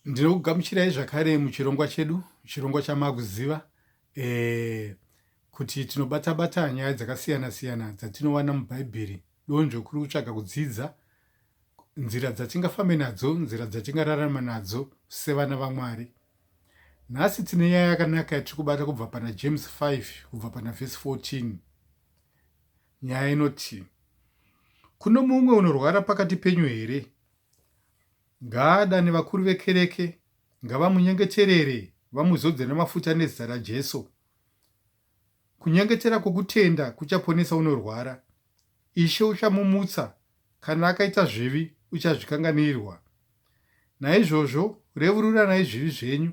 Ndinokugamuchirai zvakare muchirongwa chedu, chirongwa chamakuziva e, kuti tinobata bata nyaya dzakasiyana siyana dzatinowana muBhaibheri. Donzvo kuri kutsvaga kudzidza nzira dzatingafambe nadzo, nzira dzatingararama nadzo sevana vaMwari. Nhasi tine nyaya yakanaka yatiri kubata kubva pana James 5 kubva pana vhesi 14. Nyaya inoti, Kuno mumwe unorwara pakati penyu here? Ngaadane vakuru vekereke, ngavamunyengeterere, vamuzodze namafuta nezita raJesu. Kunyengetera kwokutenda kuchaponesa unorwara. Ishe uchamumutsa, kana akaita zvivi, uchazvikanganwirwa. Naizvozvo revururanai zvivi zvenyu,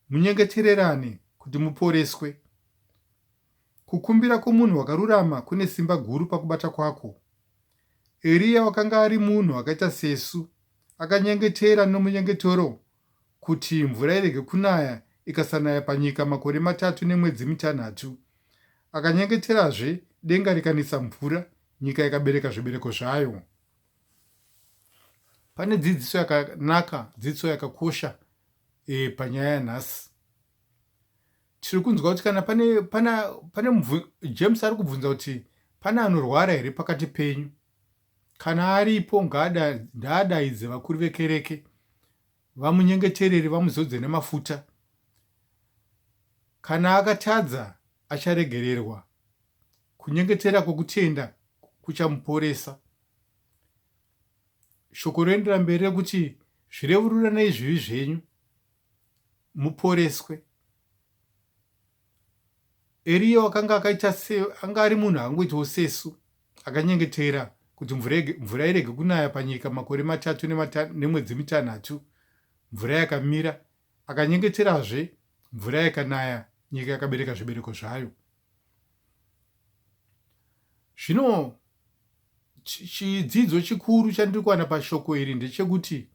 munyengetererane, kuti muporeswe. Kukumbira kwomunhu wakarurama kune simba guru pakubata kwakwo. Eriya wakanga ari munhu akaita sesu, akanyengetera nomunyengetero kuti mvura irege kunaya ikasanaya panyika makore matatu nemwedzi mitanhatu. Akanyengeterazve, denga rikanisa mvura, nyika ikabereka zvibereko zvayo. Pane dzidziso yakanaka, dzidziso yakakosha e, panyaya yanhasi. Tiri kunzwa kuti kana pane, pane, pane mubvu, James ari kubvunza kuti pane anorwara here pakati penyu? Kana aripo ngaadaidze vakuru vekereke vamunyengeterere vamuzodze nemafuta. Kana akatadza acharegererwa. Kunyengetera kwokutenda kuchamuporesa. Shoko roendera mberi rekuti zvirevururanei zvivi zvenyu muporeswe. Eriya wakanga akaita se anga ari munhu akangoitawo sesu akanyengetera kuti mvura irege kunaya panyika makore matatu nemwedzi mitanhatu mvura yakamira akanyengeterazve mvura yakanaya nyika yakabereka zvibereko zvayo zvino chidzidzo chikuru chandiri kuwana pashoko iri ndechekuti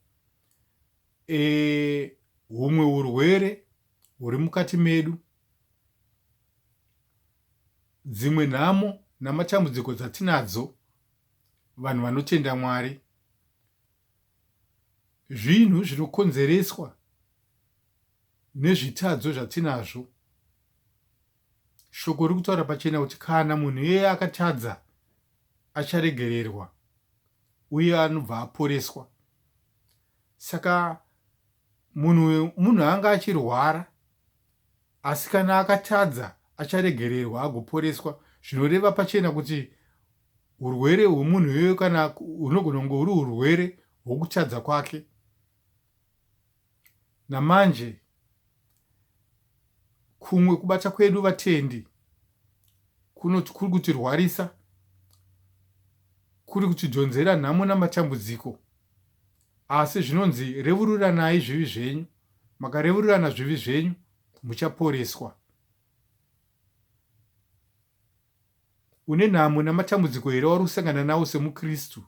e, humwe urwere huri mukati medu dzimwe nhamo namatambudziko dzatinadzo vanhu vanotenda Mwari zvinhu zvinokonzereswa nezvitadzo zvatinazvo. Shoko riri kutaura pachena kuti kana munhu iyeye akatadza acharegererwa uye anobva aporeswa. Saka munhu munhu anga achirwara asi kana akatadza acharegererwa agoporeswa zvinoreva pachena kuti urwere hwemunhu iyoyo kana hunogona kunge huri urwere hwokutadza kwake namanje kumwe kubata kwedu vatendi kunoti kuri kutirwarisa kuri kutidhonzera nhamo namatambudziko Asi zvinonzi, Revururanai zvivi zvenyu, makarevururana zvivi zvenyu, muchaporeswa. Une nhamo namatambudziko here wauri kusangana nawo semuKristu?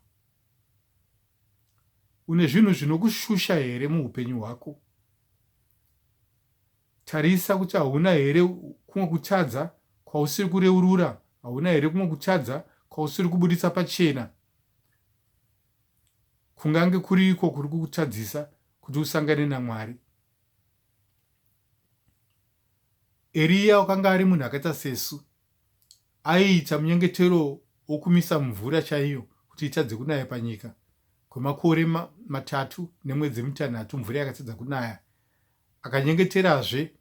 Une zvinhu zvinokushusha here muupenyu hwako? Tarisa kuti hauna here kumwe kutadza kwausiri kureurura, hauna here kumwe kutadza kwausiri kubuditsa pachena. Kungange kuri iko kuri kukutadzisa kuti usangane naMwari. Eriya wakanga ari munhu akaita sesu. Aiita munyengetero wokumisa mvura chaiyo kuti itadze kunaya panyika. Kwemakore matatu nemwedzi mitanhatu mvura yakatadza kunaya. Akanyengeterazve,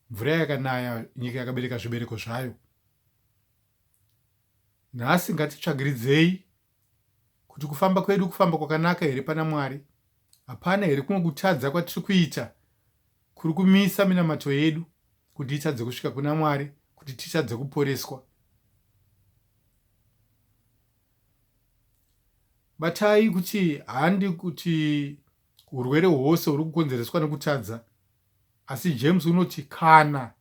mvura yakanaya, nyika yakabereka zvibereko zvayo. Nhasi ngatitsvagiridzei kuti kufamba kwedu kufamba kwakanaka here pana Mwari? Hapana here kumwe kutadza kwatiri kuita kuri kumisa minamato yedu kuti itadze kusvika kuna Mwari, kuti titadze kuporeswa? Batai kuti handi kuti urwere hwose huri kukonzereswa nekutadza, asi James unoti kana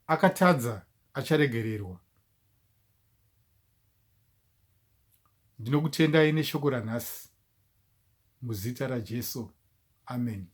Akatadza acharegererwa. Ndinokutendai neshoko ranhasi. Muzita raJesu. Amen.